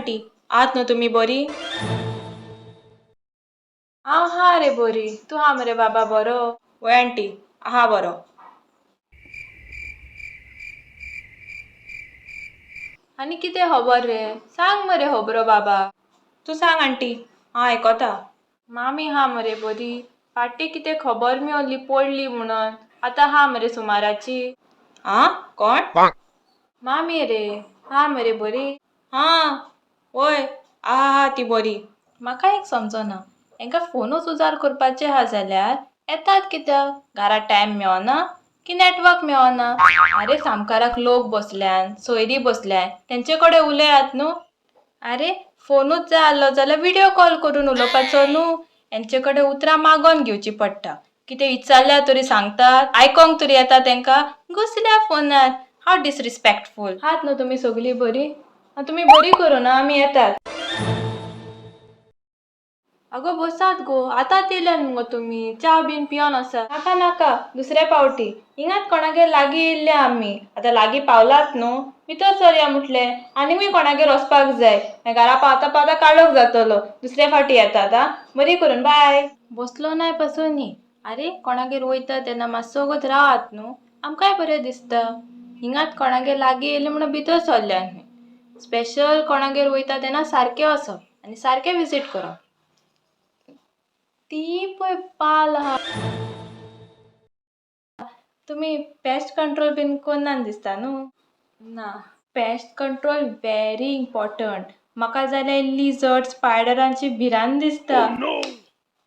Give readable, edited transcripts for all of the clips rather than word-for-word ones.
Aunty, आहात न्हू तुमी बरी? हांव आहा रे बरी. तूं आहा मरे बाबा बरो? वय आंटी, आहा बरो. आनी कितें खबर रे? सांग मरे खबरो बाबा. तूं सांग आंटी, हांव आयकता. मामी आहा मरे बरी? फाटीं कितें खबर मेवली पडली म्हणून. आतां आहा मरे सुमाराची. आं, कोण? मामी रे, आहा मरे बरी? हां, वय आहा आहा ती बरी. म्हाका एक समजना, हेंकां फोनूच उजार करपाचे आहा जाल्यार येतात कित्याक? घरा टायम मेवना की नॅटवर्क मेवना? आरे सामकाराक लोक बसल्यान, सोयरी बसल्यान, तेंचे कडेन उलयात न्हू. आरे फोनूच जाय आसलो जाल्यार विडियो कॉल करून उलोवपाचो न्हू. हेंचे कडेन उतरां मागोन घेवची पडटा. कितें विचारल्यार तरी सांगतात, आयकोंक तरी येता तेंकां. घुसल्या फोनार. हाव डिसरिस्पेक्टफूल. आहात न्हू तुमी सगळीं बरीं? आं, तुमी बरी करून आं, आमी येतात. अगो बसात गो, आतांच येयल्यात मुगो तुमी. च्या बीन पिवन वसात. नाका नाका, दुसऱ्या पावटी. हिंगाच कोणागेर लागीं येयल्ले आमी. आतां लागीं पावलात न्हू, भितर सरया म्हटलें. आनीकूय कोणागेर वचपाक जाय. मागीर घरा पावता पावता काळोख जातलो. दुसऱ्या फावटी येतात आं, बरी करून, बाय. बसलो नाय पासून न्ही. आरे कोणागेर वयता तेन्ना मातसो वगत रावात न्हू, आमकांय बरें दिसता. हिंगाच कोणागेर लागीं येयले म्हणून भितर सरले आमी. स्पेशल कोणागेर वयता तेन्ना सारकें वचप आनी सारकें विजीट करप. ती पळय पाल आहा. तुमी पेस्ट कंट्रोल बीन कोन्नान दिसता न्हू? ना, पेस्ट कंट्रोल व्हेरी इम्पॉर्टंट. म्हाका जाल्यार लिजर्ड स्पायडरांची भिरांत दिसता.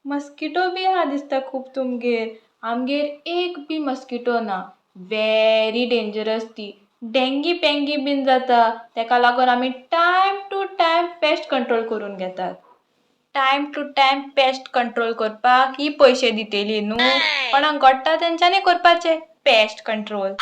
मस्किटो बी आहा दिसता खूब तुमगेर. आमगेर एक बी मस्किटो ना. व्हेरी डेंजरस ती. डेंगी पेंगी बीन जाता. तेका लागून आमी time to time pest control करून घेतात. Time to time pest control करपाक ही पयशे दितली न्हू. कोणाक गडटा तेंच्यांनी करपाचें पेस्ट कंट्रोल.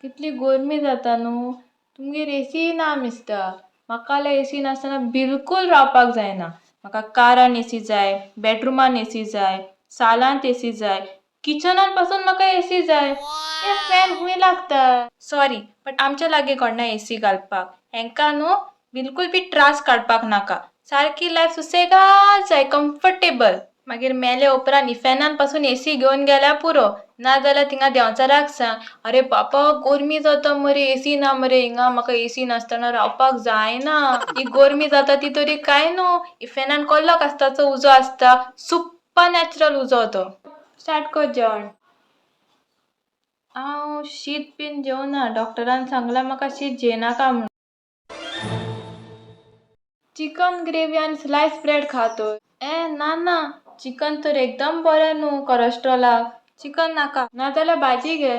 कितली गरमी जाता न्हू. तुमगेर एसी ना दिसता. म्हाका जाल्यार एसी नासतना बिलकूल रावपाक जायना. म्हाका कारान एसी जाय, बेडरुमान एसी जाय, सालांत एसी जाय, किचनान पासून म्हाका एसी जाय. हे फॅन खूंय लागता? सॉरी, बट आमच्या लागीं कोण ना एसी घालपाक. हेंकां न्हू बिलकूल बी त्रास काडपाक नाका. सारकी लायफ सुसेगाद जाय, कम्फर्टेबल. मागीर मेले उपरांत इफेर्नान पासून एसी घेवन गेल्यार पुरो. ना जाल्यार थिंगा देंवचाराक सांग, अरे बापा गरमी जाता मरे, एसी ना मरे हिंगा, म्हाका एसी नासतना रावपाक जायना. ही गरमी जाता ती तरी कांय न्हू, इफेर्नान कोल्लो कास्ताचो उजो आसता, सुपर नॅचरल उजो तो. स्टार्ट कर जेवण. हांव शीत बीन जेवना, डॉक्टरान सांगलां म्हाका शीत जेयनाका म्हणून. चिकन ग्रेवी आनी स्लायस ब्रेड खातोय. ए ना ना, चिकन तर एकदम बरें न्हू कोलेस्ट्रॉलाक. चिकन नाका. नाजाल्यार भाजी घे.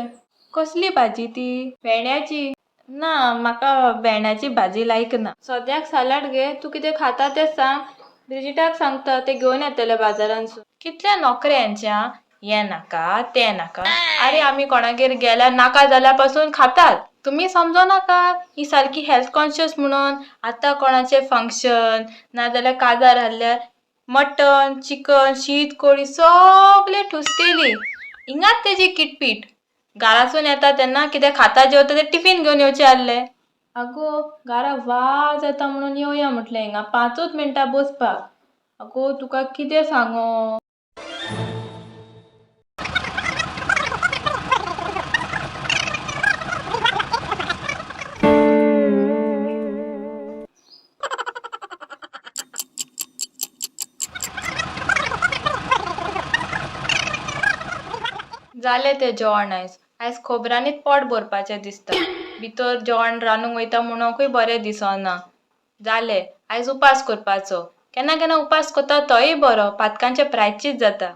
कसली भाजी ती? भेंड्याची. ना, म्हाका भेंड्याची भाजी लायक ना. सद्याक सालाड घे. तूं कितें खाता तें सांग, ब्रिजिटाक सांगता, तें घेवन येतलें बाजारांतसून. कितले नोकरे हेंचे आं, हें नाका तें नाका. आरे आमी कोणागेर गेल्यार नाका जाल्यार पासून खातात. तुमी समजो नाका ही सारकी हेल्थ कॉन्शियस म्हणून. आतां कोणाचें फंक्शन नाजाल्यार काजार आहल्यार मटन चिकन शीत कोळी सगळें ठुसतेली. हिंगाच तेजी किटपीट. घरासून येता तेन्ना कितें खाता जेवता तें टिफीन घेवन येवचें आहलें. आगो घरा वाज येता म्हणून येवया म्हटलें हिंगा 5 मिनटां बसपाक. आगो तुका कितें सांगो. जालें तें जेवण आयज. आयज खोबरांनीच पोट भरपाचें दिसता. भितर जेवण रांदूंक वयता म्हणूनकूय बरें दिसना. जालें, आयज उपास करपाचो. केन्ना केन्ना उपास करता तोय बरो, पातकांचें प्रायचीत जाता.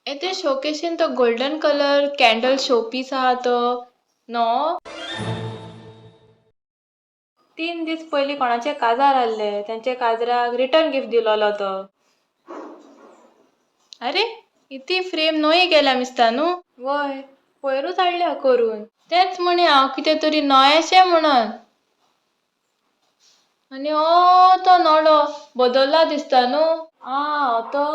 ते शोकेशीन तो गोल्डन कलर कॅन्डल शोपीस आहा तो न्हू. 3 दीस पयलीं कोणाचें काजार आहलें, तेंच्या काजराक रिटर्न गिफ्ट दिलोलो तो. अरे इती फ्रेम नवी केल्या दिसता न्हू. वय, पयरूच हाडल्या करून. तेंच म्हणी हांव कितें तरी नवेंशें म्हणून. आनी हो तो नळो बदल्ला दिसता न्हू. आं तो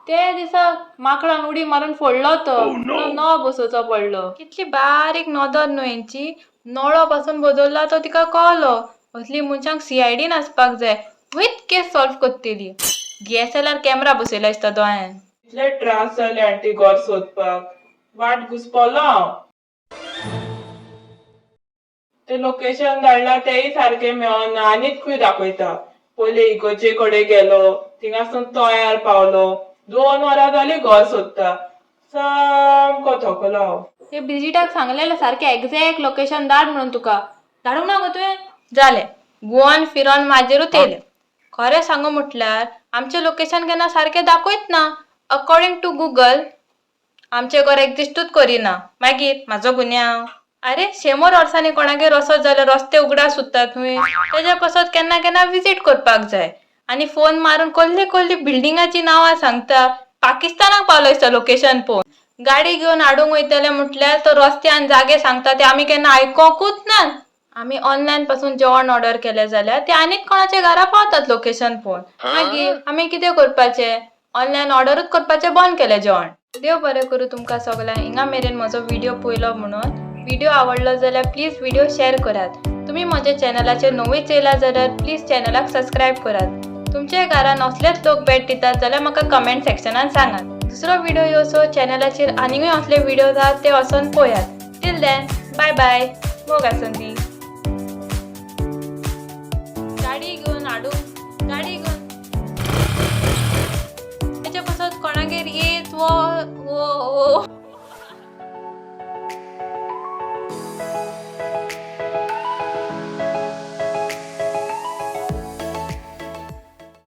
ते दिसा माकडान उडी मारून फोडलो तो, नळो बसोवचो पडलो. कितली बारीक नदर न्हू हेंची. नळो पासून बदल्ला तो तिका कळ्ळो. असली मनशांक सीआयडीन आसपाक जाय, थंयच केस सॉल्व करतली. डीएसएलआर कॅमेरा बसयला दिसता दोळ्यान. इतले त्रास जाले आंटी घर सोदपाक, वाट घुसपलो हांव. ते लोकेशन धाडला तेय सारकें मेळना, आनीक खंय दाखयता. पयले इगर्जे कडेन गेलो, थिंगासून तोयार पावलो. 2 वरां जाली घर सोदता, सामको थकलो हांव. ते ब्रिजिटाक सांगलेलें सारकें एग्जॅक्ट लोकेशन धाड म्हणून तुका, धाडूंक ना गो तुवें? जालें, गोवन फिरोन म्हाजेरूच येयलें. खरें सांगू म्हटल्यार आमचें लोकेशन केन्ना सारकें दाखयत ना. अकॉर्डिंग टू गुगल आमचें घर एक्जिस्टूच करिना, मागीर म्हाजो गुन्यांव? आरे, शेंबर वर्सांनी कोणागेर वचत जाल्यार रस्ते उगडास उरतात न्हय, तेज्या पासत केन्ना केन्ना विजीट करपाक जाय. आनी फोन मारून कसली कसली बिल्डिंगाचीं नांवां सांगता, पाकिस्तानाक पावलो दिसता लोकेशन पळोवन. गाडी घेवन हाडूंक वयतले म्हटल्यार तो रस्ते आनी जागे सांगता ते आमी केन्ना आयकोंकूच नात. आमी ऑनलायन पासून जेवण ऑर्डर केलें जाल्यार ते आनीक कोणाच्या घरा पावतात लोकेशन पळोवन. मागीर आमी कितें करपाचें? ऑनलायन ऑर्डरूच करपाचें बंद केलें जेवण. देव बरें करूं तुमकां सगल्यांक. हिंगा मेरेन म्हजो व्हिडियो पळयलो म्हणून. व्हिडियो आवडलो जाल्यार प्लीज व्हिडियो शेअर करात. तुमी म्हज्या चॅनलाचेर नवीच येयला जाल्यार प्लीज चॅनलाक सबस्क्रायब करात. तुमच्या घरान असलेच लोक भेट दितात जाल्यार म्हाका कमेंट सेक्शनान सांगात. दुसरो व्हिडियो येवसो चॅनलाचेर आनीकूय असले व्हिडियो आसात, ते वचोन पळयात. टील then, बाय बाय, मोग आसूं दी.